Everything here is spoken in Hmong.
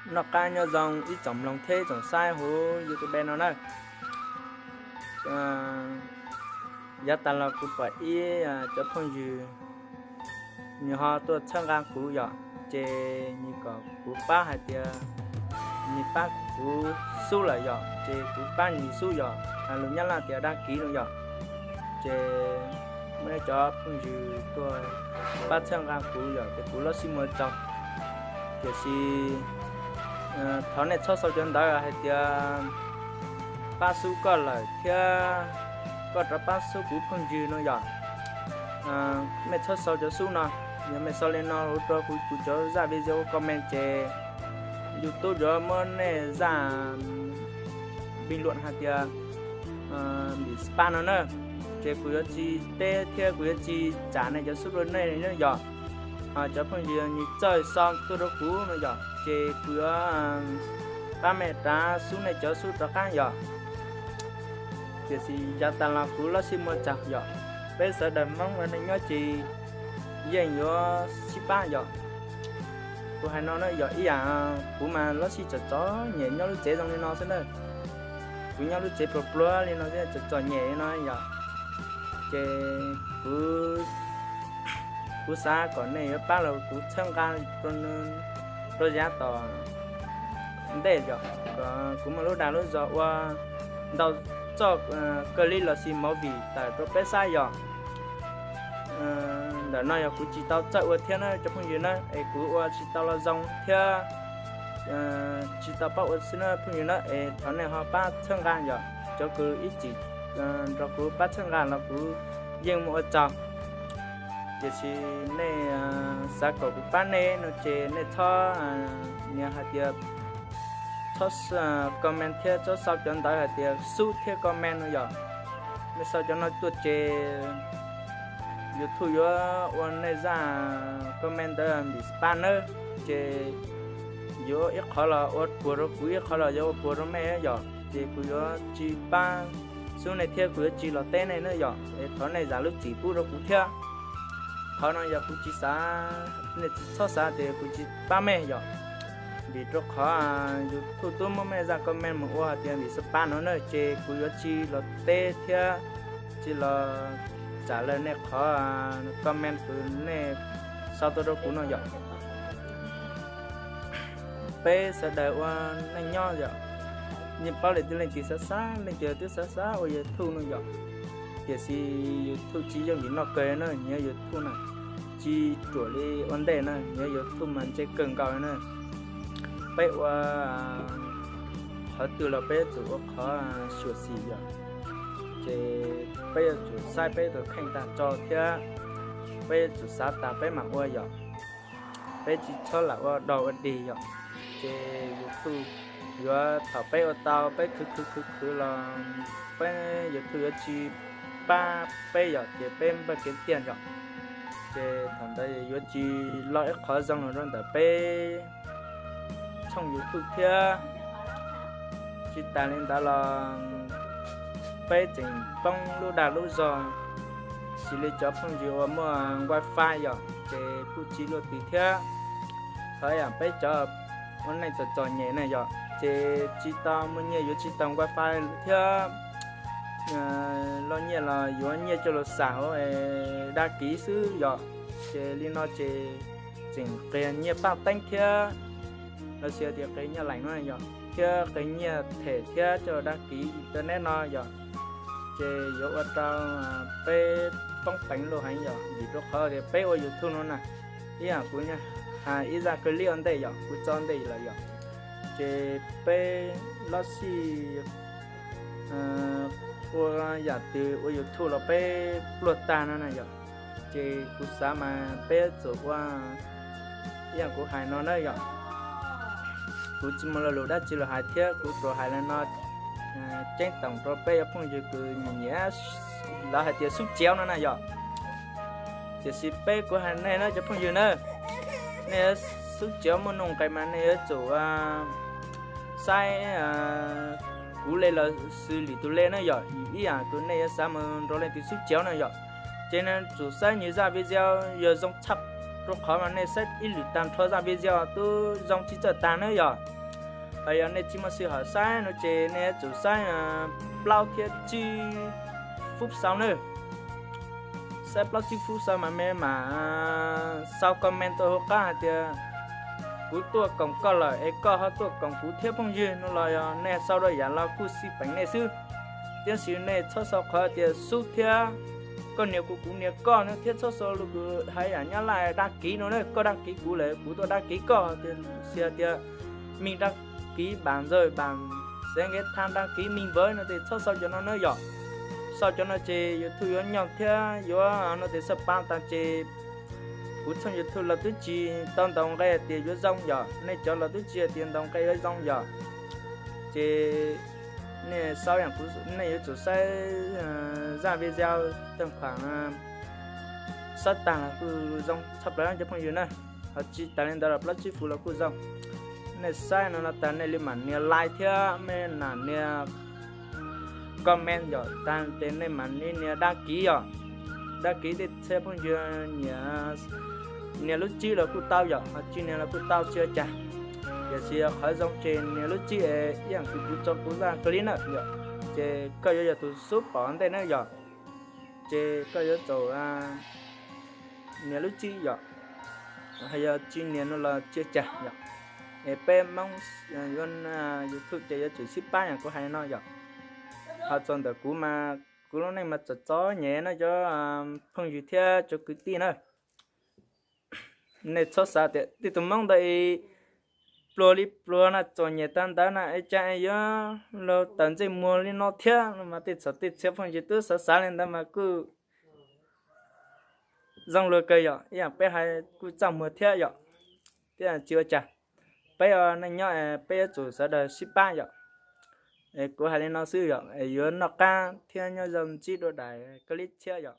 Noj qab nyob zoo ib tsoom mloog thiab ib tsoom saib huv YouTube no na. Yav tas los kuv pom ib cov phooj ywg nws ho tuaj txhawb nqa kuv yom, ces nws kom kuv pab hais tias nws pab kuv xub lawm yom, ces kuv pab nws xub yom, hais lus Nyab Laj tias đăng ký no yom. Ces muaj cov phooj ywg tuaj pab txhawb nqa kuv yom, ces kuv loj sij muag tsaug. Tiam sis thov nej txhob sau cov ntawv hais tias pab xub koj lawm thiab koj rov pab xub kuv phooj ywg no yom. Mej txhob sau cov xub no, yog mej sau li no ua rau kuv, kuv cov zaj video comment ces YouTube yuav muab nej zaj bình luận hais tias bị spam no na, ces kuv yuav tsis teb thiab kuv yuav tsis tsam nej cov xub rau nej yom. Cov phooj ywg nws txawj sau tuaj rau kuv no yom, ces kuv yuav pab mej rov xub nej cov xub rov qab yom. Tiam sis yav tas los kuv loj sij muag tsaug yom. Peb sawv daws Hmoob ua neej nyob ces yeej yuav sib pab yom. Kuv hais no na yog ib yam kuv mas loj sij txom txom nyem nyob lub tsev zoo li no xwb na. Kuv nyob lub tsev pluag pluag li no xwb, txom txom nyem li no yom. Ces kuv, kuv xav kom nej yuav pab los kuv txhawb nqa rau yav tom ntej yom, kom kuv muaj lub dag lub zog ua ntau txoj clip los sis movie tawm rau peb saib yom. Ntawm no yog kuv tsis tau txawj ua thiab na cov phooj ywg na, es kuv ua tsis tau los zoo thiab tsis tau paub ua xwb na phooj ywg na, es thov nej ho pab txhawb nqa yom. Cov kws ib txwm nrog kuv pab txhawb nqa los kuv yeej mus ua tsaug. Tiam sis nej xav kom kuv pab nej no ces nej txhob nias hais tias txhob comment thiab txhob sau cov ntawv hais tias xub thiab comment no yom. Nej sau cov no tuaj ces YouTube yuav ua nej zaj comment ntawd bị spam nawb, ces yuav ib qhov los ua puas rau kuv, ib qhov los yuav ua puas rau mej yom. Ces kuv yuav tsis pab xub nej thiab kuv yuav tsis los teb nej na yom. Es thov nej zam lub txim pub rau kuv thiab. Qhov no yog kuv tsis xav, nej tsis txhob xav tias kuv tsis pab mej yom. Vim rau qhov YouTube twb muab mej zaj comment mus ua hais tias bị spam no na, ces kuv yuav tsis los teb thiab tsis los tsam lawv nej qhov comment kws nej sau tuaj rau kuv no yom. Peb sawv daws ua neej nyob yom, yeej paub li twb leej twg xav xav, leej twg twb xav xav ua YouTube no yom. Tiam sis YouTube tsis yooj yim noj kawg na, nyiav YouTube na, tsis ruam li ua ntej na, nyiav YouTube mas ntse kawg nkaus na. Peb ua qhov twg los peb yuav tsum ua qhov xyuam xim yom. Ces peb yuav tsum saib peb tus kheej tag tso thiab peb yuav tsum xav tas peb mam ua yom. Peb tsis txhob lam ua dog ua dig yom. Ces YouTube yuav thaum peb ua tau peb khwv khwv khwv khwv los peb YouTube yuav tsis pab peb yom, ces peb npaj kev tiag yom. Ces thaum ntawd yuav tsis lo ib qhov zoo los rau ntawm peb tshooj YouTube thiab. Tsis tas li ntawd los peb tseem poob lub dag lub zog, xws li cov phooj ywg uas muaj wifi yom, ces kuj tsis luaj twg thiab. Thov yam peb cov ua neej txom txom nyem na yom, ces tsis tau muaj nyiaj yuav tsis tau wifi thiab. Loj nyiaj los yuav nyiaj coj los xam hauv dag kiv xwb yom. Ces li no ces tseem qias nyiaj paj teeb thiab, los sis tias qias nyiaj lees no yom, thiab qias nyiaj them thiab coj dag kiv internet no yom. Ces yuav ua rau peb poob peev loj heev yom, vim rau qhov tias peb ua YouTube no na, ib yam kuv hais ib zaj kawg li ua ntej yom, kuv tso ntej lawm yom. Ces peb loj sij ua yam twg ua YouTube los peb pluag tag no na yom. Ces kuv xav mas peb yuav tsum ua ib yam kuv hais no na yom. Kuv tsis muaj lo lus dab tsi los hais thiab, kuv tsuas hais li no ceeb toom rau peb cov phooj ywg kws nyiam nyiam lawv hais tias xub txiav no na yom. Tiam sis peb kuv hais nej na cov phooj ywg na, nej xub txiav muaj nuj nqes mas nej yuav tsum saib kuv le los xws lwm tus le na yom. Ib yam tus nej yuav xav mus nrog leej twg xub txiav na yom, ces nej tsum saib nws zaj video yog zoo tshaj rau qhov mas nej saib ib lwm tag nrho zaj video twb zoo tsis txawj tag nawb yog. Hos yog nej tsis muaj sij hawm saib no ces nej yuav tsum saib plaub thiab tsib fub xaus nawb. Saib plaub tsib fub xaus mas me mam sau comment tuaj hauv qab hais tias kuv tuaj koom koj lawm es koj ho tuaj koom kuv thiab phooj ywg no los yog nej sau rau yam los kuj xij peem nej xwb. Tiam sis nej txhob sau qhov tias xub thiab koj nias kuv kuv nias koj no thiab txhob sau lus hais yam nyob laj dag kiv no na, koj dag kiv kuv lawm kuv tuaj dag kiv koj tias, xia tias mej dag kiv bam ntsawj bam xev nkev thaj dag kiv mej npawv no ces txhob sau cov no na yom. Sau cov no ces YouTube yuav nyob thiab yuav no tias xab pa tag ces kuv txhooj YouTube los twb tsis tau ntaus nqe tias yuav zoo yom, nej cov los twb tsis tias ntaus nqe yuav zoo yom. Ces nej sau yam kuv, nej yuav tsum saib zaj video tag khuam saib tag los kuj zoo tshaj plaws cov phooj ywg na. Ho tsis tas li ntawd los plaub tsib fub los kuj zoo. Nej saib no no tag nej li mam nias like thiab mej mam nias comment yom, tag ces nej mam li nias dag kiv yom. Dag kiv tej txhiab phooj ywg nias lub tsib los kuj tau yom, ho tsis nias los kuj tau tsis ua cas. Tiam sis qhov zoo ces nias lub tsib es ib yam kuv tso kuv zaj clip na yom, ces koj yuav yog tus xub pom ntej na yom. Ces koj yuav tsum nias lub tsib yom. Yog tsis nias no los tsis ua cas yom. Es peb Hmoob yuav YouTube ces yuav tsum sib pab yam kuv hais no yom. Ho txog ntawm kuv mas kuv lub neej mas txom txom nyem no cov phooj ywg thiab cov kwv tij na. Nej txhob xav tias tej tus Hmoob ntawd pluag li pluag no txom nyem tag ntawd na es cas yuav luag tawm ntsej muag li no thiab no mas tej txhua tej txhia phooj ywg twb xav xav li ntawd mas kuj zoo luag kawg yom, ib yam peb hais kuj txaj muag thiab yom. Thiab tsis ua cas, peb ua neej nyob peb yuav tsum sawv daws sib pab yom. Es kuv hais li no xwb yom, es yuav noj qab thiab nyob zoo ntsib dua daim clip tshiab yom.